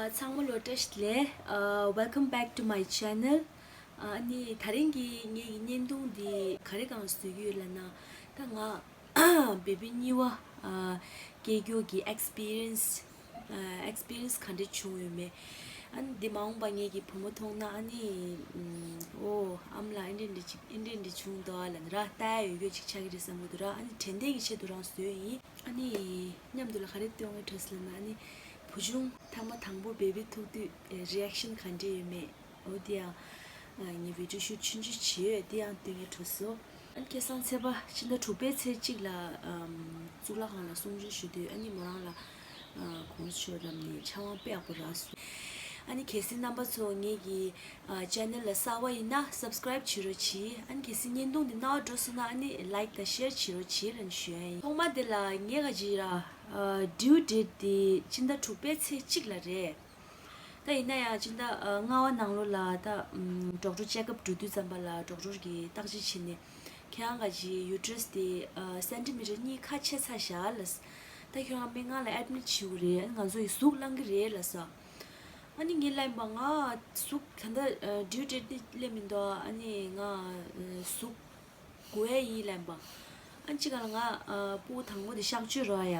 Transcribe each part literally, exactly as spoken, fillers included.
ཚང་མ་ལོ་བཀྲ་ཤིས་བདེ་ལེགས། Welcome back to my channel. ཨ་ནི་དེ་རིང་གི་ངེད་ཀྱི་བརྙན་ཐུང་འདི་ག་རེ་སྒང་བཟོ་གི་ཡོད་ལབ་ན། ད་ང་བེ་བི་གཉིས་པ་ཨ་སྐྱེ་རྒྱུ་གི་ཨེགས་པི་རི་ཡན་སི་ཨ་ཨེགས་པི་རི་ཡན་སི་ག་འདྲ་བྱུང་ཡོད་མེད། ཨ་ནི་འདི་མ་འོངས་པ་ངེད་ཀྱི་བུ་མོ་མཐོང་ན་ཨ་ནི་ཨམ་ཨོ་ཨ་མ་ལགས་ཨེ་འདྲ་འདྲ་ཅིག་ཨེ་འདྲ་འདྲ་བྱུང་འདུག་ཨ་ལབ་ནི་ར་ལྟ་ཡ་ཡོད་རྒྱུ་ཅིག་ཆགས་ཀྱི་རེད་བསམ་གྱི་འདུག་ར། ཨ་ནི་དྲན་རྟེན་གྱི་ཆེད་དུ་རང་བཟོས་ཡིན། ཨ་ནི་མཉམ་དུ་ལ་ག་རེ་སྟོན་གྱི་འདུག་ཟེར་ན། ཨ་ནི་བུ་ཆུང་ཐེངས་མ་དང་པོ་བེ་བི་ཐུག་དུས་རི་ཨེག་ཤན་ག་འདྲ་ཡོད་མེད། འོ་དེ་ཡང་ཨ་ངས་བི་ཌི་ཡོ་ཤུཊ་ཆུང་ཆུང་བྱས་ཡོད། དེ་ཡང་སྟོན་གྱི་འདུག་སོ། ཨ་ནི་ཁ་སང་ཚེས་པ་ཕྱི་ཟླ་དྲུག་པའི་ཚེས་གཅིག་ལ་ཨམ་གཙུག་ལག་ཁང་ལ་གསུང་ཆོས་ཞུ་དུས། ཨ་ནི་མོ་རང་ལ་ཨ་གོང་ས་མཆོག་རྣམས་ནས་ཕྱག་དབང་དཔེ་ཡག་པོ་རག་སོང་། ཨ་ནི་གལ་སྲིད་རྣམ་པ་ཚོ་ངེད་ཀྱི་ཨ་ཆེ་ནལ་ལ་གསར་པ་ཡིན་ན་སབ་སི་ཀི་རེབ་བྱེད་རོགས་གྱིས། ཨ་ནི་གལ་སྲིད་བརྙན་ཐུང་འདི་རྣ་བར་འགྲོ་སོང་ན་ཨ་ནི་ལའིཀ་དང་ཤེར་བྱེད་རོགས་གྱིས་ལབ་ནས་ཞུ་ཡ་ཡིན། ཐོག་མ་དེ་ལ་ངས་ག་ཅིག་ར་ཨ་ཌིའུ་ཌེཊ་འདི་ཕྱི་ཟླ་དྲུག་པའི་ཚེས་གཅིག་ལ་རེད། ད་ཡིན་ན་ཡང་ཕྱི་ཟླ་ཨ་ལྔ་པ་ནང་ལོགས་ལ་ད་ཨམ་ཌོག་ཊར་ཅེག་ཨབ་འགྲོ་དུས་ཙམ་པ་ལ་ཌོག་ཊར་གྱིས་བརྟག་དཔྱད་བྱས་ནས། ཁྱེད་རང་ག་ཅིག་ཡུ་ཊེ་རས་དེ་ཨ་སེན་ཊི་མི་ཊར་གཉིས་ཁ་ཕྱེ་ཚར་བཞག་ལབ། ད་ཁྱེད་རང་སྨན་ཁང་ལ་ཨེཌ་མིཊ་བྱེད་དགོས་རེད། ཨ་ནི་ང་ཚོ་ཡི་ཟུག་བསླང་གི་རེད་ལབ་སོང་། ཨ་ནི་ངས་ལབ་པ། ང་ཟུག་ད་ལྟ་ཨ་ཌིའུ་ཌེཊ་འདི་སླེབས་མི་འདུག་ཨ་ནི་ང་ཨ་ཟུག་དགོས་ཡ་ཡིན་ལབ་པ། ཨ་ནི་གཅིག་ག་ལ་ང་ཨ་སྤུ་གུ་དང་པོ་དེ་གཤག་བཅོས་རོགས་ཡ།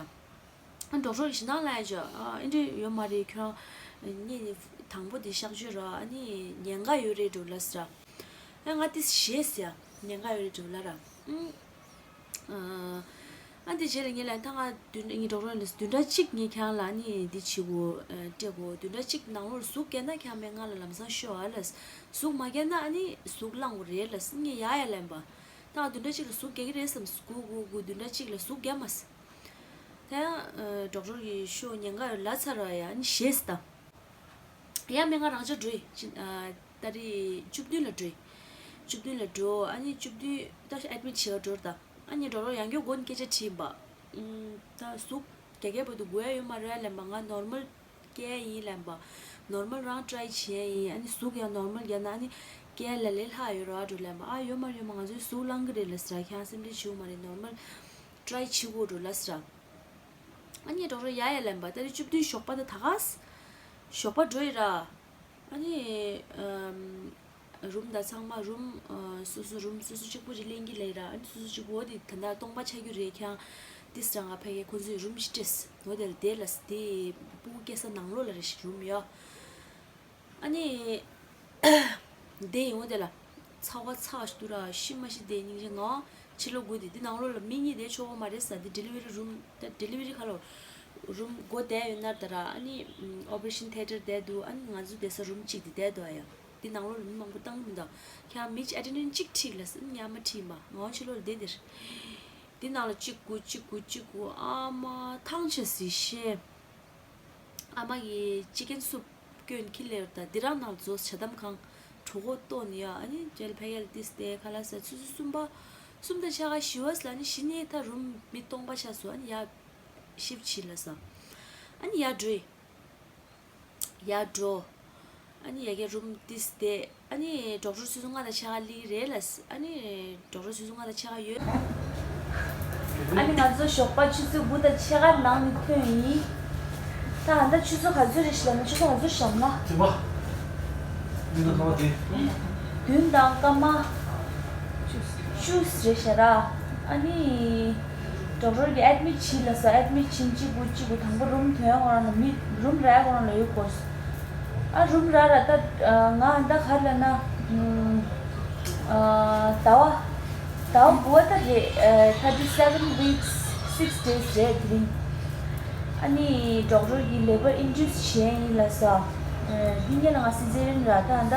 ཨ་ཌོག་ཊར་གྱིས་ཞེད་སྣང་ལབ་ཡ་ཅིག་ཨ་ཨེ་འདྲ་ཡོད་མ་རེད། ཁྱོད་རང་ངས་དང་པོ་དེ་གཤག་བཅོས་རོགས། ཨ་ནི་ཉེན་ཁ་ཡོད་རེད་འགྲོ་ལབ་ཟེར། ཨ་ང་དེ་ཞེད་སོང་ཡ། ཉེན་ཁ་ཡོད་རེད་འགྲོ་ལབ་ར། ཨུམ། ཨ་དེ་རྗེས་ལ་ངས་ལབ། ད་ང་བདུན་ངའི་ཌོག་ཊར་ལ་བདུན་ཕྲག་གཅིག་ངས་ཁྱེད་རང་ལ་ཨ་ནི་འདི་བྱེད་དགོས་ཨ་སྤྲད་དགོས། བདུན་ཕྲག་གཅིག་ནང་ལོགས་ཟུག་བརྒྱབ་ན་ཁྱེད་རང་སྨན་ཁང་ལ་ལམ་སང་ཤོག་ཨ་ལབ། ཟུག་མ་བརྒྱབ་ན་ཨ་ནི་ཟུག་བླང་དགོས་རེད་ལབ། ངས་ཡ་ཡ་ལབ་པ། ད་ང་བདུན་ཕྲག་གཅིག་ལ་ཟུག་རྒྱག་གི་རེད་བསམ། སྒུག་སྒུག་སྒུག་བདུན་ཕྲག་གཅིག་ལ་ཟུག་རྒྱག་མ་སོང་། ད་ཡང་ཨ་ཌོག་ཊར་གྱིས་ཤོག་ཉེན་ཁ་ཡོད་ལབ་ཚར་བ་ཡ། ཨ་ནི་ཞེད་སོང་ད། ཡང་སྨན་ཁང་རང་འཇགས་འགྲོ་ཡི། ཅི་ཨ་ཏ་རིག་བཅུ་བདུན་ལ་འགྲོ་ཡི། བཅུ་བདུན་ལ་འགྲོ། ཨ་ནི་བཅུ་བདུན་ད་ཨེཌ་མིཊ་བྱེད་ག་འགྲོ་རེད་ད། ཨ་ནི་ཌོག་ཊར་ཡང་བསྐྱར་སྒོ་ནས་སྐད་ཆ་དྲིས་པ། ཨུམ། ད་ཟུག་རྒྱག་མཁན་བར་དུ་དགོས་ཡ་ཡོད་མ་རེད་ལབ་པ། ང་ནོར་མལ་སྐྱེལ་ཡ་ཡིན་ལབ་པ། ནོར་མལ་རང་ཊི་རའི་བྱེད་ཡ་ཡིན། ཨ་ནི་ཟུག་ཡང་ནོར་མལ་བརྒྱབ་ན་ཨ་ནི་སྐྱེལ་ལ་ལས་སླ་ཡོད་རེད་འགྲོ་ལབ་པ། ཨ་ཡོད་མ་རེད། ཡོད་མ་རེད། ང་ཚོས་ཟུག་བླང་གི་རེད་ལབ་ཟེར། ཁྱེད་རང་སེམས་ཁྲལ་བྱེད་དགོས་མ་རེད། ནོར་མལ་ཊི་རའི་བྱེད་དགོས་འགྲོ་ལབ་ཟེར། ཨ་ནི་ཌོག་ཊར་ཡ་ཡ་ལབ་པ། ད་རེས་བཅུ་བདུན་ཞོགས་པ་ད་ད་ག་ཞོགས་པ་འགྲོ་ཡི་ར། ཨ་ནི་ཨམ་རུམ་ད་ཚང་མ་རུམ་ཨ་སོ་སོ་རུམ་སོ་སོ་གཅིག་པོ་ཅིག་ལེན་གྱི་ལབ་ར། ཨ་ནི་སོ་སོ་གཅིག་པོ་དེ་ད་ལྟ་སྟོང་པ་ཆགས་རྒྱུ་རེད། ཁྱེད་རང་ཏིས་རང་ང་ཕ་གིར་ཁོ་ཚོས་རུམ་ཞིག་སྤྲད་སོང་། འོ་དེ་ལ་བསྡད་ལབ་སོང་། དེ་སྤུ་གུ་སྐྱེ་ས་ནང་ལོགས་ལ་རེ་ཞིག་རུམ་ཡོད། ཨ་ནི་བསྡད་ཡོང་དེ་ལ་ཚ་བ་ཚ་ཞིག་འདུག་ར། ཤི་མ་ཤི་བསྡད་སྙིང་རྗེ། ང་ཕྱི་ལོགས་སྒུག་དེ་འདི་ནང་ལོགས་ལ་མི་གཉིས་བསྡད་ཆོག་གི་མ་རེད་ཟེར། འདི་ཌེ་ལི་ཝ་རི་རུམ་ད་ཌེ་ལི་ཝ་རི་ཁ་ལོ་རུམ་སྒོ་བསྡད་ཡོད་ན་ད་ར། ཨ་ནི་ཨོ་པ་རེ་ཤན་ཐེ་ཊར་བསྡད་འདུག་ཨ་ནི་ང་ཚོ་བསྡད་ས་རུམ་གཅིག་དེ་བསྡད་འདུག་ཨ་ཡ། འདི་ནང་ལོགས་ལ་མི་མང་པོ་བཏང་གི་མི་འདུག་ཁྱེད་རང་མི་གཅིག་ཨེ་ཊེན་ཌེན་ཊི་གཅིག་ཁྲིད་ལབ་སོང་། ཨ་ནི་ང་མ་ཁྲིད་པ། ང་ཕྱི་ལོགས་ལ་བསྡད་དེ་རེད། འདི་ནང་ལ་གཅིག་སྒུག་གཅིག་སྒུག་གཅིག་སྒུག་ཨ་མ་ཐང་ཆད་སི་ཤེས། ཨ་མ་གིས་ཅི་ཀེན་སུབ་སྐྱོན་ཁྱེར་སླེབས་ཡོད་ད། འདི་རང་ནང་ལ་འཛུལ། ཇ་དམ་ཁང་གྲོད་ཁོག་ལྟོགས་ནས་ཡ། ཨ་ནི་རྗེས་ལ་ཕ་གི་ལ་ཏིས་ཏེ་ཁ་ལག་ཟ། ཆུ་ཚོད་གསུམ་པ་གསུམ་དང་ཕྱེད་ཀ་བཞི་པ་ཟ་ནི་བཞི་ནས་ད་རུམ་མི་སྟོང་པ་ཆགས་སོང་། ཨ་ནི་ཡ་ཤིཕ་ཊི་བྱེད་ལབ་སོང་། ཨ་ནི་ཡར་འགྲོ་ཡི། ཡར་འགྲོ། ཨ་ནི་ཡ་གི་རུམ་ཏིས་ཏེ། ཨ་ནི་ཌོག་ཊར་ཆུ་ཚོད་ལྔ་དང་ཕྱེད་ཀ་སླེབས་ཀྱི་རེད་ལབ། ཨ་ནི་ཌོག་ཊར་ཆུ་ཚོད་ལྔ་དང་ཕྱེད་ཀ་ཡོད། ཨ་ནི་ང་ཚོ་ཞོགས་པ་ཆུ་ཚོད་དགུ་དང་ཕྱེད་ཀ་ནང་ནས་ཐོན་ཡིན། ད་ད་ལྟ་ཆུ་ཚོད་ག་ཚོད་རེད་ཤག་ལབ་ན། ཆུ་ཚོད་ག་ཚོད་ཤག་ལབ་ན། བདུན་དང་སྐར་མ་བདུན། བདུན་དང་སྐར་མ་བཅུ་རེད་ཤག་ར། ཨ་ནི་ཌོག་ཊར་གྱིས་ཨེཌ་མིཊ་བྱེད་ལབ་སོང་། ཨེཌ་མིཊ་བྱེད། གཅིག་སྒུག་གཅིག་སྒུག་དང་པོ་རུམ་ཐོན་ཁོ་རང་ལ་མི་རུམ་རག་ཁོ་རང་ལ་ཡོད་དགོས། ཨ་རུམ་རག་ར། ད་ང་ད་ག་རེ་ལབ་ན། ཨ་ཟླ་བ་ཟླ་བ་དགུ་པ་ད་རེད། ཨ་thirty seven weeks, six days རེད་དེ་རིང་། ཨ་ནི་ཌོག་ཊར་གྱིས་ལེ་བར་ཨིན་ཌུས་བྱས་ཡིན་ལབ་སོང་། ཨ་འདི་སྔོན་ལ་ང་སི་ཛེ་རི་ཡན་ར། ད་ད་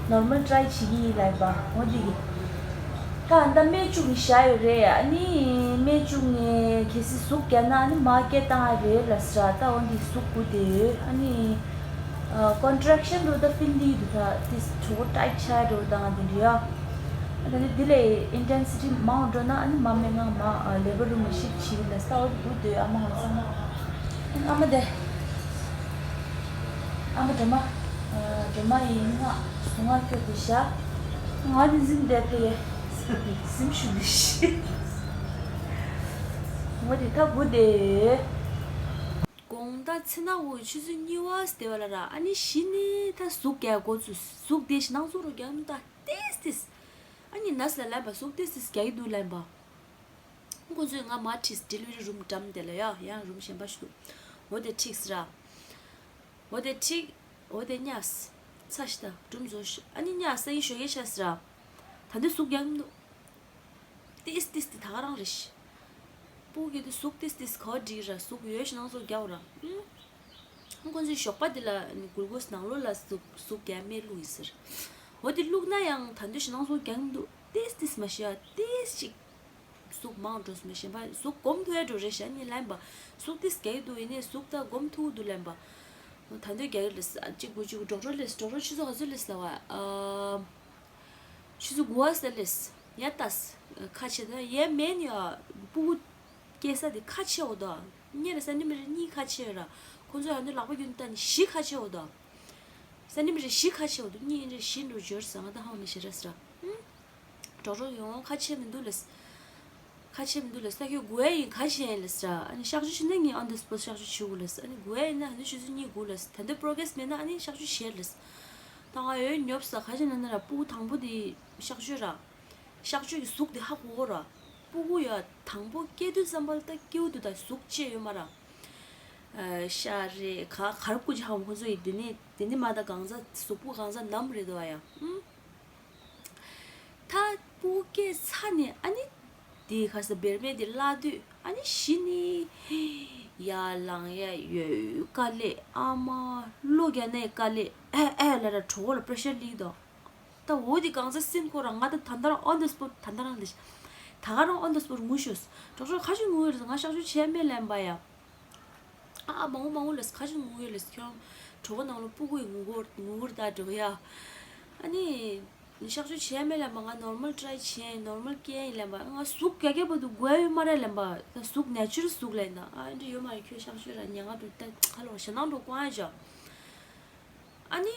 ནོར་མལ་ཊི་རའི་བྱེད་ཀྱི་ཡིན་ལབ་པ། འོ་འདི་གི། ད་ད་སྨན་བཅུག་ནས་བཞག་ཡོད་རེད། ཨ་ནི་སྨན་བཅུག་ནས་གལ་སྲིད་ཟུག་བརྒྱབ་ན་ཨ་ནི་མར་སྐྱེལ་བཏང་ཡ་རེད་ལབ་ཟེར། ད་འོ་འདི་ཟུག་སྒུག་བསྡད་ཡོད། ཨ་ནི་ཨ་ཀོན་ཊེག་ཤན་འདྲ་བོ་ད་ཕིལ་བསྡད་འདུག་ད་དེ་གྲོད་ཁོག་ཊའིཊ་ཆགས་འདྲ་བོ་དང་དེ་འདྲ་ཡ། ཨ་ད་ནི་འདི་ལས་ཨིན་ཊེན་སི་ཊི་མང་འགྲོ་ན་ཨ་ནི་མར་སྨན་ཁང་མར་ལེ་བར་རུམ་ལ་ཤིཕ་ཊི་བྱེད་ལབ་ཟེར། ད་འོ་འདི་སྒུག་བསྡད་ཡོད། ཨ་མ་ཧང་སང་། ཨ་མ་དེ། ཨ་མ་སྒྲོལ་མ། ཨ་སྒྲོལ་མ་ཡིན་ང་། གཟུངས་སྔགས་སྐྱོར་དེ་བཞག་ང་ནི་འཛིན་བསྡད་ཕེ། གཟིམ་ཤུགས་དེ་བཞག་ངོ་དེ་ད་སྒུག་བསྡད་ཡོད། དགོང་དག་ ཚེ་ན་འུ་ཆུ་ཚོད་གཉིས་པ་སྟེ་བ་ལ་ར། ཨ་ནི་གཞི་ནི་ད་ཟུག་རྒྱག་འགོ་ཚུགས། ཟུག་དེ་ཞིག་ནང་ཚུགས་རུ་རྒྱག་མི་ད་ཏིས་ཏིས། ཨ་ནི་ནས་ལ་ལན་པ་ཟུག་ཏིས་ཏིས་རྒྱག་གི་འདུག་ལན་པ། ཁོ་ཚོས་ང་མ་ཁྲིད། ཌེ་ལི་ཝ་རི་རུམ་འགྲམ་དེ་ལ་ཡ། ཡང་རུམ་གཞན་པ་ཞིག་འདུག་འོ་དེ་ཁྲིད་ར། འོ་དེ་ཁྲིད། འོ་དེ་ཉལ། ཚ་ཤི་ད་སྒྲུང་བཟོ་ཤི། ཨ་ནི་ཉལ་ས་ཡི་ཞོགས་ཀས་ཆ་སི་ར། ད་འདི་ཟུག་རྒྱག་མི་འདུག་ཏིས་ཏིས་ཏི་ད་ག་རང་རེད་ཤི། སྤུ་གུ་གི་དུས་ཟུག་ཏིས་ཏིས་ག་བ་འགྲིག་ར། ཟུག་ཡོད་ཤི་ནང་ཚོ་རྒྱག་ར། ཨུ། ཁོང་ཚོའི་ཞོགས་པ་འདི་ལ་གུལ་ཀོས་ནང་ལོགས་ལ་ཟུག་ཟུག་རྒྱག་སྨན་བླུགས་ཡིན་ཟེར། འོ་དེ་བླུགས་ན་ཡང་ད་འདོད་ཤི་ནང་ཚོ་རྒྱག་མི་འདུག་ཏིས་ཏིས་མ་ཤི་ཡ་ཏིས་ཅིག་ཟུག་མང་འགྲོ་སོང་། གཞན་པ་ཟུག་སྒོམ་ཐུབ་ཡ་འགྲོ་རེད་ཤ། ཉིན་ལན་པ་ཟུག་ཏིས་རྒྱག་གི་འདུག་ཡིན་ནའི་ཟུག་ད་སྒོམ་ཐུབ་འདུག་ལན་པ། ད་འདོད་རྒྱག་གི་ལས་ཨ་གཅིག་པུ་གཅིག་པུ་ཌོག་ཊར་ལས་ཌོག་ཊར་ཆུ་ཚོད་ག་ཚོད་ལས་ལ་བ། ཨ། ཆུ་ཚོད་དགུ་པ་ཟེར་ལེས། ཡ་ཏས། ཁ་ཕྱེ་ད་ཡ་མེན་ཡ། སྤུ་གུ་སྐྱེ་ས་དེ་ཁ་ཕྱེ་འོ་དོ། གཉེར་ས་ནི་མི་རེ་གཉིས་ཁ་ཕྱེ་ར། ཁོང་ཚོ་ཡང་ནི་ལག་པ་རྒྱུན་ཏན་བཞི་ཁ་ཕྱེ་འོ་དོ། ས་ནི་མི་རེ་བཞི་ཁ་ཕྱེ་འོ་དོ། གཉིས་རེ་བཞི་འགྲོ་འབྱོར་ས་ང་ད་ཧང་མི་ཤེས་ར་ས་ར། ཨུམ། གྲོགས་གྲོགས་ཡོང་ཁ་ཕྱེ་མི་འདུག་ལེས། ཁ་ཕྱེ་མི་འདུག་ལེས། ད་ཁྱོད་དགུ་ཡ་ཡིན་ཁ་ཕྱེ་ཡིན་ལེས་ར། ཨ་ནི་གཤག་བཅོས་བྱེད་ན་ངས་on the spot་གཤག་བཅོས་བྱེད་དགོས་ལེས། ཨ་ནི་དགུ་ཡ་ཡིན་ན་ཨ་ནི་ཆུ་ཚོད་གཉིས་དགུ་ལེས། ད་འདི་པྲོ་གེ་རེ་སི་མེད་ན་ཨ་ནི་གཤག་བཅོས་བྱེད་ལེས། ད་ང་ཡོད་ཉོབ་ས་ཁ་ཕྱེ་ན་ན་ར། སྤུ་གུ་དང་པོ་དེ་གཤག་བཅོས་ར། གཤག་བཅོས་ཀྱི་ཟུག་དེ་ཧ་གོ་གོ་ར། སྤུ་གུ་ཡ་དང་པོ་སྐྱེ་དུས་ཙམ་པ་ལ་ད་སྐྱིའུ་དུ་ད་ཟུག་ཅེས་ཡོད་མ་ར། ཨ་ཤ་རེ་ག་གར་ཀུ་ཅི་ཧ་གོ་ཁོ་ཚོ་ཡི་དེ་ནི་དེ་ནི་མ་ད་གང་ཟ་གཟུགས་པོ་གང་ཟ་ནམ་རེད་དོ་ཨ་ཡ། ཨུམ། ད་སྤུ་གུ་སྐྱེས་ཚར་ནས་ཨ་ནི་དེ་ག་ས་བེར་མེད་དེ་བརླག་དུས་ཨ་ནི་གཞི་ནི་ཡར་ལངས་ཡ་ཡོད་དཀའ་ལས། ཨ་མ་གློ་རྒྱག་ནས་དཀའ་ལས། ཨེ་ཨེ་ལ་ར་གྲོད་ཁོག་ལ་པེ་རེ་ཤར་སླེབས་དོ། ད་འོ་དེ་གང་ཟག་སེམས་ཁོ་རང་ང་ད་ད་ལྟ་རང་on the spot ད་ལྟ་རང་ལས་ད་ག་རང་on the spot ངུ་ཤོས། གྲོགས་གྲོགས་ཁ་ཤུ་ངུ་ཡོད་རེད། ང་གཤག་བཅོས་བྱས་མེད་ལན་པ་ཡ། ཨ་མང་པོ་མང་པོ་ལས་ཁ་ཤུ་ངུ་ཡོད་ལས་ཁྱོད་གྲོད་ཁོག་ནང་ལ་སྤུ་གུ་ཡི་ངུ་གོ་ངུ་གོ་ད་འགྲོ་ཡ། ཨ་ནི་གཤག་བཅོས་བྱས་མེད་ལན་པ། ང་normal try བྱས་normal སྐྱེ་ཡིན་ལན་པ། ང་ཟུག་རྒྱག་རྒྱག་པ་དུ་དགོས་ཡོད་མ་རེད་ལན་པ། ད་ཟུག་nature ཟུག་ལན་ད་ཨ་འདྲ་ཡོད་མ་རེད། ཁྱོད་གཤག་བཅོས་ར་ཉེན་ཁ་འགྲོ་ད་ཁ་ལོ་ཞེ་སྣང་འགྲོ་ཀོང་ཡ་ཅོ། ཨ་ནི་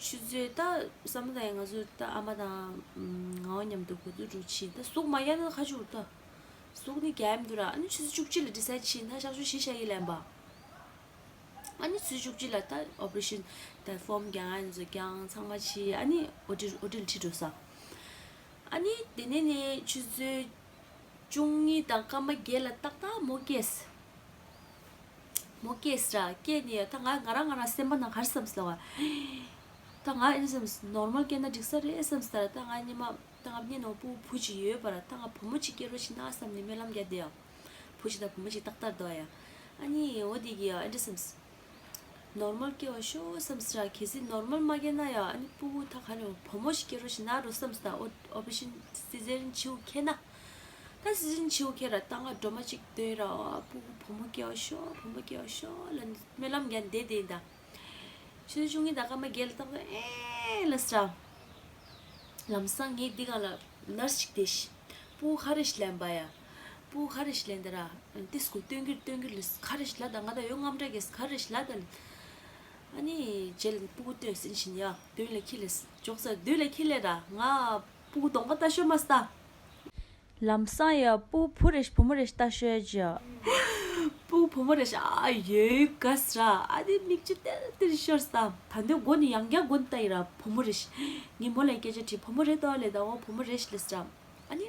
ཆུ་ཚོད་ད་བསམ་བློ་བཏང་ཡ་ང་ཚོ་ད་ཨ་མ་དང་ང་འོ་མཉམ་དུ་གོ་ཚོད་འགྲོ་ཕྱིན་ད་ཟུག་མ་རྒྱག་ན་ཁ་ཆུ་ད་ཟུག་ནི་རྒྱག་ཡ་མི་འདུག་ར། ཨ་ནི་ཆུ་ཚོད་བཅུ་གཅིག་ལ་decide ཕྱིན་ད་གཤག་བཅོས་གཞི་བཞག་ཡིན་ལན་པ། ཨ་ནི་ཆུ་ཚོད་བཅུ་གཅིག་ལ་ད་operation ད་form རྒྱག་ཡ་ཚོ་རྒྱག་ཚང་མ་ཕྱིན། ཨ་ནི་འོ་ཊི་འོ་ཊི་ལ་ཁྲིད་འགྲོ་ས། ཨ་ནི་དེ་ནས་ནས་ཆུ་ཚོད་བཅུ་གཉིས་དང་སྐར་མ་བརྒྱད་ལ་ཏག་ཏག་མོ་སྐྱེས། མོ་སྐྱེས་ར་སྐྱེས་ནས་ད་ང་ང་རང་ང་རང་སེམས་པ་ནང་ག་རེ་བསམ་སོང་བ། ད་ང་ཨེ་བསམ་normal སྐྱེས་ན་འགྲིག་ས་རེད་བསམ་སོང་ད། ང་ཉི་མ་ད་ང་གཉིས་ནང་སྤུ་བུ་གཅིག་ཡོད་པ་ར། ད་ང་བུ་མོ་གཅིག་སྐྱེ་རོགས་བྱེད་ན་བསམ་ནས་སྨོན་ལམ་རྒྱག་བསྡད་ཡ། བུ་གཅིག་དང་བུ་མོ་གཅིག་ཏག་ཏག་འདུག་ཡ། ཨ་ནི་འོ་དེ་གི་ཡ་ཨེ་འདྲ་བསམ་སོང་། normal སྐྱེ་བ་ཤོག་བསམ་སོང་ར། གལ་སྲིད་normal མ་སྐྱེ་ན་ཡང་ཨ་ནི་སྤུ་གུ་ད་ག་རེ་བུ་མོ་ཞིག་སྐྱེ་རོགས་བྱེད་ན་རོ་བསམ་སོང་ད། ཨོ་operation cesarean བྱེད་ཁེ་ན། ད་cesarean བྱེད་ཁེ་ར་ད་ང་སྒྲོལ་མ་གཅིག་འདོན་ར། སྤུ་གུ་བུ་མོ་སྐྱེ་བ་ཤོག་བུ་མོ་སྐྱེ་བ་ཤོག་ལ་ནི་སྨོན་ལམ་རྒྱག་བསྡད་བསྡད་ཡིན་ད། ཆུ་ཚོད་བཅུ་གཉིས་དང་སྐར་མ་བརྒྱད་ལ་ཏག་ཏག་ཨེ་ལ་སོང་ར། ལམ་སང་ངས་འདི་ག་ལ་nurse ཞིག་བསྡད་ཤི། སྤུ་གུ་ག་རེ་ཞིག་ལེན་པ་ཡ། སྤུ་གུ་ག་རེ་ཞིག་ལེན་ད་ར། ཏིས་ཀོ་སྟོན་གྱིར་སྟོན་གྱིར་ལས་ག་རེ་ཞིག་ལ་ད་ང་ད་ཡོད་རྔམ་དྲག་གེ་ག་རེ་ཞིག་ལ་ད། ཨ་ནི་རྗེས་ལ་སྤུ་གུ་སྟོན་ཟིན་བཞིན་ཡ་མདུན་ལ་ཁྱི་ལས་ཅོག་ཙེ་མདུན་ལ་ཁྱི་ལས་ར། ང་སྤུ་གུ་གདོང་པ་ལྟ་ཤོད་མ་སྟ། ལམ་སང་ཡ་སྤུ་བུ་རེ་བུ་མོ་རེ་ལྟ་ཤོད་ཅི། སྤུ་བུ་མོ་རེ་ཨ་ཡོད་ག་སི་ར། ཨ་ནི་མིག་ཆུ་ཏེར་ཏེར་ཤོར་སྟ། ད་འདོད་མགོ་ནི་ཡང་བསྐྱར་མགོ་ནི་ལྟ་ཡི་ར་བུ་མོ་རེ། ངས་མོ་ལ་སྐད་ཆ་དྲིས་བུ་མོ་རེད་དོ་ལེ་ད། འོ་བུ་མོ་རེ་ལེ་སི་ར། ཨ་ནི་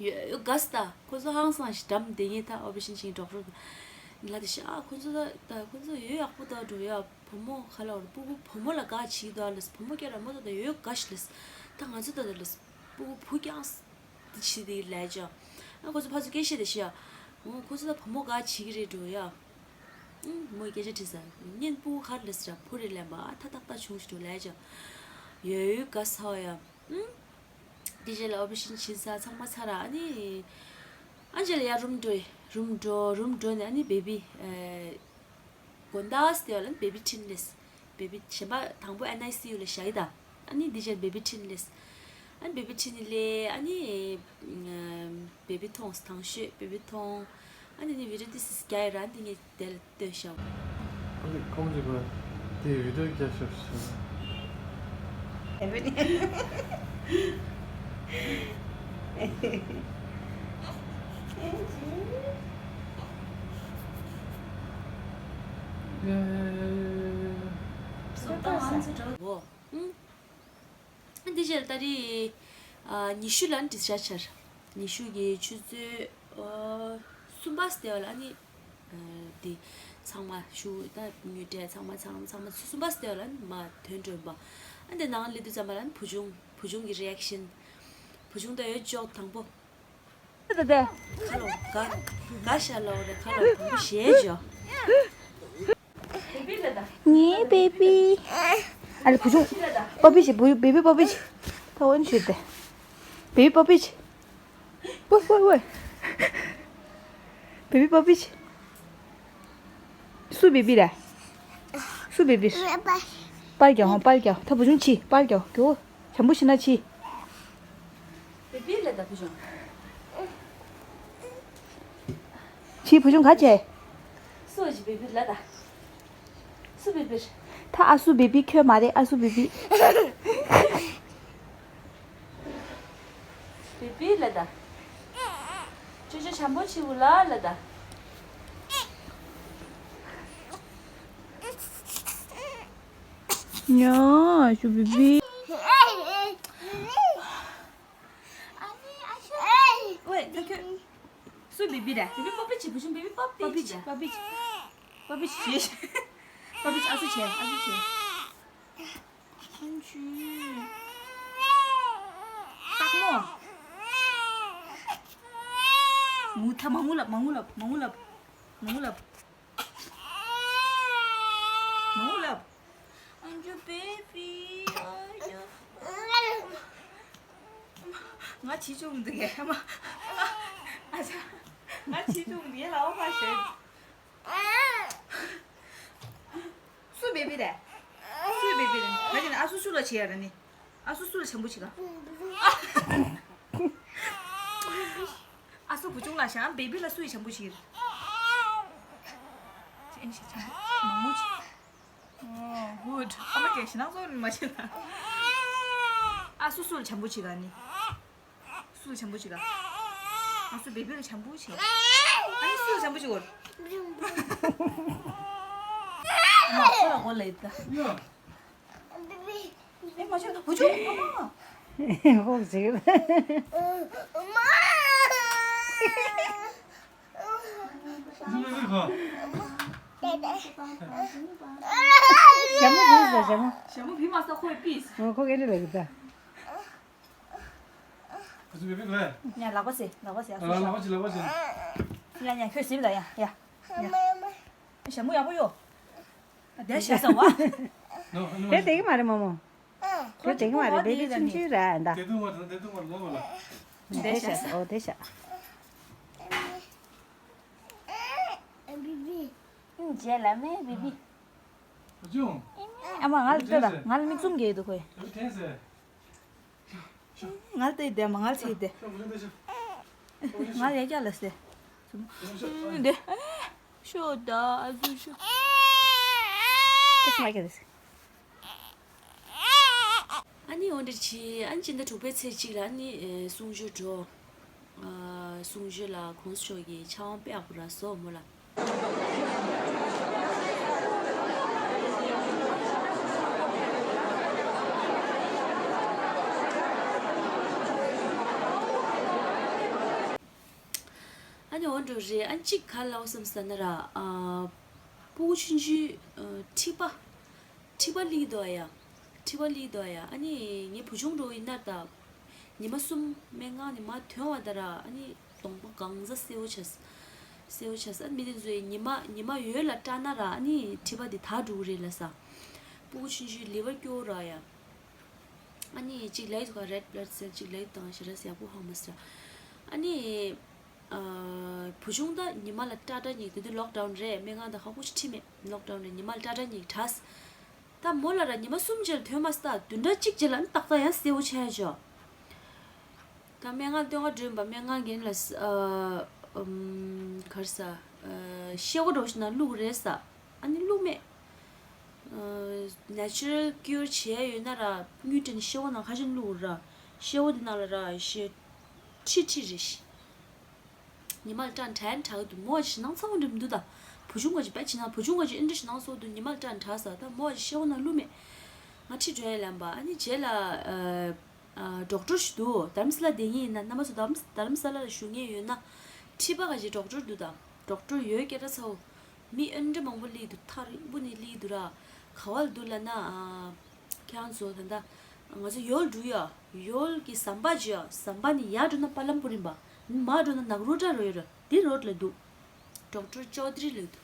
ཡོད་ག་སི་ད་ཁོ་ཚོ་ཧང་སང་ཞིག་འགྲམ་དེ་ངས་ད་ཨོ་པ་རེ་ཤན་བྱེད་གྲོགས་རོགས་ལ་དེ་ཤ་ཨ་ཁོ་ཚོ་ད་ད་ཁོ་ཚོ་ཡོད་ཡག་པོ་ད་འགྲོ་ཡ། བུ་མོ་ཁ་ལ་བར་སྤུ་གུ་བུ་མོ་ལ་ག་བྱིས་དོ་ལེ་སི། བུ་མོ་སྐད་ར་མོ་ད་ད་ཡོད་ག་ཤི་ལེ་སི། ད་ང་ཚོ་ད་ད་ལེ་སི་སྤུ་གུ་བུ་རྐྱང་སི། དེ་ཕྱི་དེ་ལས་ཅོ། ཨ་ཁོ་ཚོ་ཕ་ཚོ་སྐད་བཤད་དེ་ཤི་ཡ། ཨོ་ཁོ་ཚོ་ད་བུ་མོ་ག་བྱེད་ཀྱི་རེད་འགྲོ་ཡ། ཨུམ་མོས་སྐད་ཆ་དྲིས་ས། གཉེན་སྤུ་གུ་ག་རེ་ལེ་སི་ར་བུ་རེ་ལེན་པ་ཨ་ཐ་ཐག་ཐག་བྱུང་ཞིག་འགྲོ་ལས་ཅོ། ཡོད་ཡོད་ག་ས་ཡ། ཨུམ། དེ་རྗེས་ལ་ཨོ་པ་རེ་ཤན་བྱེད་ས་ཚང་མ་ཚར་ར་ཨ་ནི། ཨ་རྗེས་ལ་ཡ་རུམ་འགྲོ་ཡི་རུམ་འགྲོ་རུམ་འགྲོ་ནས་ཨ་ནི་བེ་བི་ཨེ། དགོན་བདག་སྟེ་བ་ལ་བེ་བི་ཁྲིན་ལེས། བེ་བི་གཞན་པ་དང་པོ་ཨེན་ཨའི་སི་ཡུ་ལ་བཞག་ཡི་ད། ཨ་ནི་འདི་རྗེས་བེ་བི་ཁྲིན་ལེས། ཨ་ནི་བེ་བི་ཁྲིན་ནི་ལེ་ཨ་ནི་བེ་བི་མཐོང་དང་ཤོས་བེ་བི་མཐོང་། ཨ་ནི་ནི་བི་ཌི་ཡོ་ཏི་སི་རྒྱ་ཡི་ར་འདི་ངས་དེ་ལ་ལྟོས་ཤག་ཨ་ནི་ཁོང་གིས་པ་དེ་བི་ཌི་ཡོ་རྒྱ་ཤོར་ཤག་ཨེ་བི་ནི། འོ། ཨང་། འདི་རྗེས་ལ་ཏ་རིག་ཨ་ཉི་ཤུ་ལ་ནི་ཌིས་ཆར་ཇི་འཆར། ཉི་ཤུ་གི་ཆུ་ཚོད་ཨ་གསུམ་པ་ཙམ་ལ་ནི་ཨ་འདི་ཚང་མ་ཞུ་ད་དངུལ་འབྲེལ་ཚང་མ་ཚང་ཚང་མ་གསུམ་པ་ཙམ་ལ་ནི་མར་ཐོན་འགྲོ་ཡིན་པ། ཨ་འདི་ནང་སླེབས་དུས་ཙམ་པ་ལ་ནི་བུ་ཆུང་བུ་ཆུང་གི་རི་ཨེག་ཤན། བུ་ཆུང་ད་ཡོད་ཅོག་དང་པོ། ད་ད། ཁ་ལོ་ག་ག་ཤ་ལོ་རེ་ཁ་ལོ་དང་པོ་ཞེས་ཅོ། ངའི་བེ་བི། ཨ་ལེ་བུ་ཆུང་། པ་པི་ཆི་བུ་བེ་བི་པ་པི་ཆི། ད་འོན་ཞུས་ཏེ། བེ་བི་པ་པི་ཆི། ཝེ་ཝེ་ཝེ། བེ་བི་པ་པི་ཆི། སུ་བེ་བི་རེད། སུ་བེ་བི། པར་རྒྱག་ཧོང་པར་རྒྱག་ད་བུ་ཆུང་ཆི་པར་རྒྱག་རྒྱོ། བྱམས་པོ་ཤི་ན་ཆི། བེ་བི་ལ་ད་བུ་ཆུང་། ཆི་བུ་ཆུང་ག་བྱས། སུ་ཞིག་བེ་བི་ལ་ད། སུ་བེ་བི། ད་ཨ་སུ་བེ་བི་ཁྱོད་མ་རེད་ཨ་སུ་བེ་བི། བེ་བི་ལ་ད། ཅོ་ཅོ་བྱམས་པོ་ཆི་བུ་ལ་ལ་ད། ཉ་ཞུ་བི་བི། ཝེ་ད་ཁྱོད། སུ་བི་བི་རེད། བི་བི་པ་པི་ཆི་བུ་ཆུང་བི་བི་པ་པི་ཆི་པ་པི་ཆི་པ་པི་ཆི་པ་པི་ཆི་ཞེས། པ་པི་ཆི་ཨ་སུ་བྱས་ཨ་སུ་བྱས། ཨན་ཆུ། སྟག་མོ། ངུ་ཐ་མ་ངུ་ལབ་མ་ངུ་ལབ་མ་ངུ་ལབ་མ་ངུ་ལབ། མ་འོ་ལབ། ཨ་ཇོ་བེ་བི། ཨ་ཇོ། ང་བྱི་ཆུང་འདུག་གས་མ། ཨ་ཅག་ང་བྱི་ཆུང་འདུག་གས་ལའོ་ཁ་ཞེས། སུ་བེ་བི་རེད། སུ་བེ་བི་རེད། ང་ཅི་ན་ཨ་སུ་སུ་ལ་བྱེད་ཡ་ར་ནི། ཨ་སུ་སུ་ལ་བྱམས་པོ་བྱེད་ག་ཨ་སུ་བུ་ཆུང་ལ་བྱ་བེ་བི་ལ་སུ་ཡི་བྱམས་པོ་བྱེད། ཅི་ཨེ་ཤི་ཅི་མང་མོ་ཅི། ཨོ་གུད། ཨ་མ་ཀྱེ་ཞི་ནང་སོ་མ་བྱེད་ལ། ཨ་སུ་སུ་ལ་བྱམས་པོ་བྱེད་ག་ནི། སུ་ལ་བྱམས་པོ་བྱེད་ག་ཨ་སུ་བེ་བི་ལ་བྱམས་པོ་བྱེད། ཨ་ནི་སུ་ལ་བྱམས་པོ་བྱེད་གོ། ཨ་མ་ཁོ་ལ་གོ་ལ་ཡིན་ད། ཨེ་མ་བྱུང་བུ་ཆུང་ཨ་མ། ཧོག་ཟིག་ཞྭ་མོ་བུད་ཟ་ཞྭ་མོ། ཞྭ་མོ་བུད་མ་ས་ཁོའི་པིས། ཨོ་ཁོ་སྐད་ཆ་ལབ་ཀྱི་ད། ཨ་ཚོ་བེ་བེ་ལ། ཡ་ལག་པ་སེ་ལག་པ་སེ་ཨ་ཚོ་ལག་པ་ཅི་ལག་པ་ཅི། ཡ་ཡ་ཁྱོད་སིམ་ད་ཡ་ཡ། ཞྭ་མོ་ཡག་པོ་ཡོད། དེ་ཤ་ཟ་བ། དེ་དེ་གི་མ་རེད་མོ་མོ། དེ་དེ་གི་མ་རེད་བེ་བི་ཆུང་ཆུང་ར་ཨ་ད། དེ་དུ་མ་དང་དེ་དུ་མ་ལོ་མ་ལ། དེ་ཤ་ཨོ་དེ་ཤ། རྗེས་ལ་མེ་བི་བི། ཨ་ཅུང་། ཨ་མ་ང་ལ་ལྟོས་དང་ང་ལ་མིག་བཙུམ་གྱི་འདུག་ཁོས། ང་ལ་ལྟོས་དེ་མ་ང་ལ་ཚེ་དེ། ང་ལ་ཡ་རྒྱ་ལ་སེ། འདི། ཤོ་ད་ཨ་ཟུ་ཤོ། ཨ་ནི་འོ་འདྲ་བྱས་ཨ་ནི་སྤྱི་ཟླ་དྲུག་པའི་ཚེས་གཅིག་ལ་ཨ་ནི་གསུང་ཆོས་འགྲོ། གསུང་ཆོས་ལ་གོང་ས་མཆོག་གི་ཕྱག་དབང་དཔེ་ཡག་པོ་རག་སོང་མོ་ལ། ཨ་ནི་འོ་འགྲོ་རེད་ཨ་ནི་གཅིག་ག་ལ་བསམ་ས་ན་ར། ཨ་སྤུ་གུ་ཆུང་ཆུང་ཨ་མཁྲིས་པ། མཁྲིས་པ་ལི་དོ་ཡ། མཁྲིས་པ་ལི་དོ་ཡ་ཨ་ནི་ངའི་བུ་ཆུང་འགྲོ་ཡིན་ན་ད། ཉི་མ་གསུམ་སྨན་ཁང་ནས་མར་ཐོན་བ་ད་ར་ཨ་ནི་གདོང་པ་གང་ཚ་སེར་བོ་ཆགས། སེར་བོ་ཆགས་ཨ་ནི་མི་དེ་ཚོས་ཉི་མ་ཉི་མ་ཡོལ་ལ་སྐྲག་ན་ར་ཨ་ནི་མཁྲིས་པ་དེ་དག་འགྲོ་གི་རེད་ལ་ས། སྤུ་གུ་ཆུང་ཆུང་ལི་ཝར་སྐྱོ་ར་ཡ། ཨ་ནི་གཅིག་ལའི་དུ་ཁ་རེད་བྷ་ལཌ་སེལ་གཅིག་ལའི་དུ་དང་ཞེ་ར་སི་ཡག་པོ་ཧང་མ་སི་ར། ཨ་ནི། ཨ་བུ་ཆུང་ད་ཉི་མ་ལ་སྐྲག་སྐྲག་ཉིག་དེ་དུས་ལོག་ཌའུན་རེད་སྨན་ཁང་ད་ཧ་གོ་ཅི་ཁྲིད་མེད་ལོག་ཌའུན་རེད་ཉི་མ་ལ་སྐྲག་སྐྲག་ཉིག་དྲས། ད་མོ་ལ་ར་ཉི་མ་གསུམ་རྗེས་ལ་ཐོན་མ་སྟ་བདུན་ཕྲག་གཅིག་རྗེས་ལ་ཨ་ནི་ཏག་ཏག་ཡང་སེར་བོ་ཆགས་ཡ་ཅོ། ད་སྨན་ཁང་སྟོན་ག་འགྲོ་ཡིན་པ་སྨན་ཁང་གིན་ལ་ཨ་ཨམ་གར་ས་ཨ་ཤེལ་སྒོ་འགྲོ་ཞིག་ན་བླུག་རེད་ས། ཨ་ནི་བླུག་མེད། ཨ་ནེ་ཅུ་རལ་ཀིའུར་བྱས་ཡོད་ན་ར་དངུལ་སྤྲད་ནས་ཤེལ་སྒོ་ནང་ཁ་ཤས་བླུག་ར། ཤེལ་སྒོ་དེ་ནང་ལ་ར་ཤེ་ཁྲི་ཁྲི་རེ་ཤི། ཉི་མ་ལ་སྐྲག་དྲན་དྲག་གི་འདུག་མོ་ཞེད་སྣང་ཚ་བོ་འགྲིམ་འདུག་ད། བུ་ཆུང་ག་ཅིག་བེད་ཅི་ན་བུ་ཆུང་ག་ཅིག་ཨིན་ཏྲེ་ཤི་ནང་སོགས་འདུག་ཉི་མ་ལ་སྐྲ་འདྲ་ས་ད་མོ་ཅིག་ཤེས་འོ་ན་བླུ་མེད། ང་ཁྲིད་འགྲོ་ཡ་ལམ་པ་ཨ་ནི་རྗེས་ལ་ཌོག་ཊར་ཞིག་འདུག་དྷ་རམ་ས་ལ་དེ་ཡིན་ན་རྣམ་པ་ཚོ་དྷ་རམ་ས་ལ་ལ་བཞུགས་མཁན་ཡོད་ན་ཁྲིད་པ་ག་ཅིག་ཌོག་ཊར་འདུག་ད་ཌོག་ཊར་ཡོད་སྐད་གྲགས་ཚ་བོ། མི་ཨིན་ཏྲེ་མང་པོ་སླེབས་འདུག་ཐག་རིང་པོ་ནས་སླེབས་འདུག་ར། ག་བ་ལ་འདུག་ལབ་ན། ཁྱེད་རང་ཚོ་ད་ལྟ་ང་ཚོ་ཡོལ་འགྲོ་ཡ། ཡོལ་གྱི་ཟམ་པ་ཅིག་ཡ། ཟམ་པ་ནས་ཡར་འགྲོ་ན་པ་ལམ་པུ་རིམ་པ། མར་འགྲོ་ན་ནག་རུ་ཏྲ་རོ་ཡོད་ར། འདི་རོ་ལ་འདུག་ཌོག་ཊར་ཅོ་དྷ་རི་ལབ་འདུག་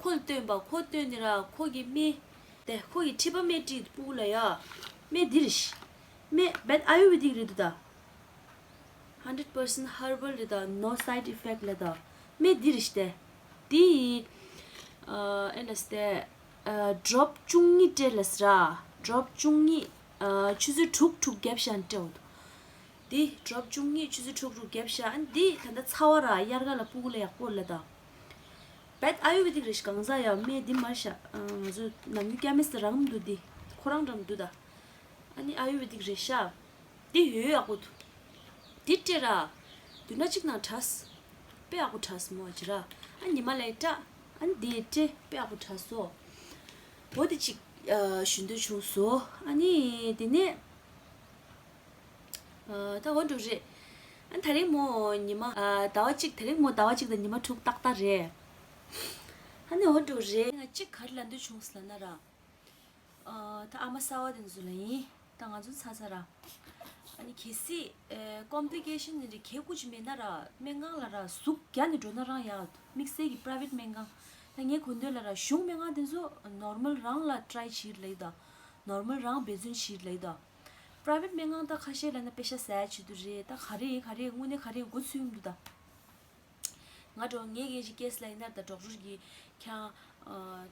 ཁོ་ལ་སྟོན་པ་ཁོ་སྟོན་ནི་ར་ཁོ་གི་སྨན། དེ་ཁོ་གི་ཁྲིད་པ་སྨན་སྤྲད་འདུག་སྤུ་གུ་ལ་ཡ། སྨན་འདི་རེད་ཤི། སྨན་བེད་ཨ་ཡུར་ཝེ་དིག་རེད་འདུག་ད། hundred percent herbal རེད་ད། no side effect ལ་ད། སྨན་འདི་རེད་ཤི་དེ། འདི་ཨ་ཨེ་ལ་སྟེ་ཌོབ་བཅུ་གཉིས་སྤྲད་ལ་ཟེར་ར། ཌོབ་བཅུ་གཉིས་ཆུ་ཚོད་དྲུག་དྲུག་བརྒྱབ་ཤག་སྤྲད་འོ་འདུག་འདི་ཌོབ་བཅུ་གཉིས་ཆུ་ཚོད་དྲུག་དྲུག་བརྒྱབ་ཤག་ཨ་ནི་འདི་ད་ལྟ་ཚ་བ་ར་དབྱར་ཁ་ལ་སྤུ་གུ་ལ་ཡག་པོ་ལ་ད། བེད་ཨ་ཡུར་ཝེ་དིག་རེད་ཤག་གང་ཟག་ཡ་སྨན་འདི་མར་ཤག་ང་ཚོ་ནམ་རྒྱུན་ཀེ་མིས་ཊི་རང་འདུག་འདི་ཁོ་རང་འགྲམ་འདུག་ད། ཨ་ནི་ཨ་ཡུར་ཝེ་དིག་རེད་ཤག་འདི་ཡོད་ཡག་པོ་འདུག་འདི་སྤྲད་ར། བདུན་ཕྲག་གཅིག་ནང་དྲག་དཔེ་ཡག་པོ་དྲག་མོ་ཅི་ར། ཨ་ཉི་མ་ལས་སྐྲག་ཨ་ནི་འདི་སྤྲད་དཔེ་ཡག་པོ་དྲག་སོ། འོ་དེ་གཅིག་ཞུ་འདོད་བྱུང་སོ། ཨ་ནི་དེ་ནས་ད་འོ་འགྲོ་རེད། ཨ་ད་རིང་མོ་ཉི་མ་ཟླ་བ་གཅིག་དེ་རིང་མོ་ཟླ་བ་གཅིག་དང་ཉི་མ་དྲུག་ཏག་ཏག་རེད། ཨ་ནི་འོ་འགྲོ་རེད། ང་གཅིག་ག་རེ་ལབ་འདོད་བྱུང་ཟེར་ལབ་ན་ར། ཨ་ད་ཨ་མ་གསར་བ་དེ་ཚོ་ལ་ཡིན། ད་ང་ཚོ་ཚ་ཚ་ར། ཨ་ནི་གལ་སྲིད་ཨེ་ཀོམ་པི་ལི་ཀེ་ཤན་ནི་རེ་གལ་ཁུ་ཅི་མེད་ན་ར་སྨན་ཁང་ལ་ར་ཟུག་རྒྱ་ནས་འགྲོ་ན་རང་ཡག་དམིགས་བསལ་གྱི་པ་རའི་ཝེ་ཊི་སྨན་ཁང་། ད་ངས་གོ་འདོད་ལ་ར་གཞུང་སྨན་ཁང་དེ་ཚོ་ནོར་མལ་རང་ལ་ཊི་རའི་བྱེད་ལེ་ད། ནོར་མལ་རང་འབད་བརྩོན་བྱེད་ལེ་ད། པ་རའི་ཝེ་ཊི་སྨན་ཁང་ད་ཁ་ཤས་ལ་ན་པེ་ཤ་ཟ་ཡ་བྱེད་དུ་རེད། ད་ག་རེ་ཡིན་ག་རེ་ཡིན་དངོས་གནས་ག་རེ་ཡིན་མགོ་ཚོས་ཡོང་འདུག་ད། ང་འགྲོ་ངའི་གི་ཅིག་ཀེ་སི་ལ་ཡིན་ན་ད་ཌོག་ཊར་གི་ཁྱང་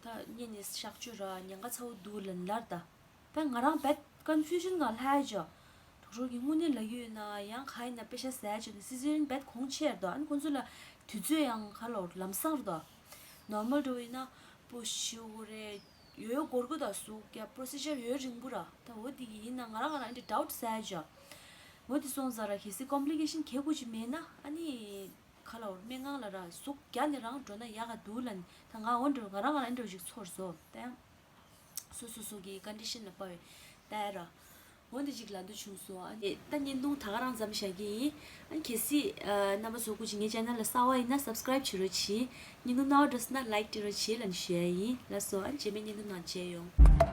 ད་གཉེན་ནས་གཤག་བཅོས་ར་ཉེན་ཁ་ཚ་བོ་འདུག་ལན་ལར་ད། ད་ང་རང་བད་ཀོན་ཕིའུ་ཤན་གང་ལྷ་ཡ་ཅོ། ཌོག་ཊར་གི་དངོས་གནས་ལ་ཡོད་ན་ཡང་ག་ཡིན་ན་པེ་ཤ་ཟ་ཡ་ཅོ་ནི་སི་ཛེ་རི་ཡན་བད་གོང་ཆེར་ད་ཨན་ཁོང་ཚོ་ལ་དུས་ཚོད་ཡང་ག་ལོར་ལམ་སང་ར་ད། ནོར་མལ་འགྲོ་ཡིན་ན་པོ་ཤི་འོ་རེ་ཡོ་ཡོ་སྒོར་གོ་ད་སུག་ཀྱ་པོ་རོ་སི་ཇར་ཡོ་རིང་པོ་ར་ད་འོ་དེ་གི་ཡིན་ན་ང་རང་ང་རང་འདི་ཌའུ་ཊི་ཟ་ཡ་ཅོ། འོ་དེ་སོང་ཙང་ར་གལ་སྲིད་ཀོམ་པི་ལི་ཀེ་ཤན་གལ་ཁུ་ཅི་མེད་ན་ཨ་ནི། ཁ་ལ་འོར་སྨན་ཁང་ལ་ར་ཟུག་རྒྱ་ནས་རང་འགྲོ་ན་ཡག་ག་འདུག་ལ་ནི་ད་ང་འོ་འགྲོ་ང་རང་ང་རང་འགྲོ་ཞིག་ཚོར་སོ་ད་ཡང་། སོ་སོ་སོ་གི་ཀོན་ཌི་ཤན་ལ་དཔག་པའི་ད་ཡ་ར། འོ་འདི་ཅིག་ལ་འདུ་བྱུང་སོ་ཨ་ནི་ད་བརྙན་ཐུང་ད་ག་རང་ཙམ་བཞག་གི་ཡིན། ཨ་ནི་གལ་སྲིད་རྣམ་པ་ཚོ་སྐུ་མཁྱེན་ངའི་ཅེ་ནལ་ལ་གསར་བ་ཡིན་ན་སབ་སི་ཀ་རའིབ་བྱེད་རོགས་གྱིས། བརྙན་ཐུང་སྣང་བ་འགྲོ་སོང་ན་ལའིཀ་སྤྲད་རོགས་གྱིས་ལ་ནི་ཞུ་ཡ་ཡིན། ལགས་སོ་ཨ་ནི་རྗེས་མའི་བརྙན་ཐུང་ནང་མཇལ་ཡོང་།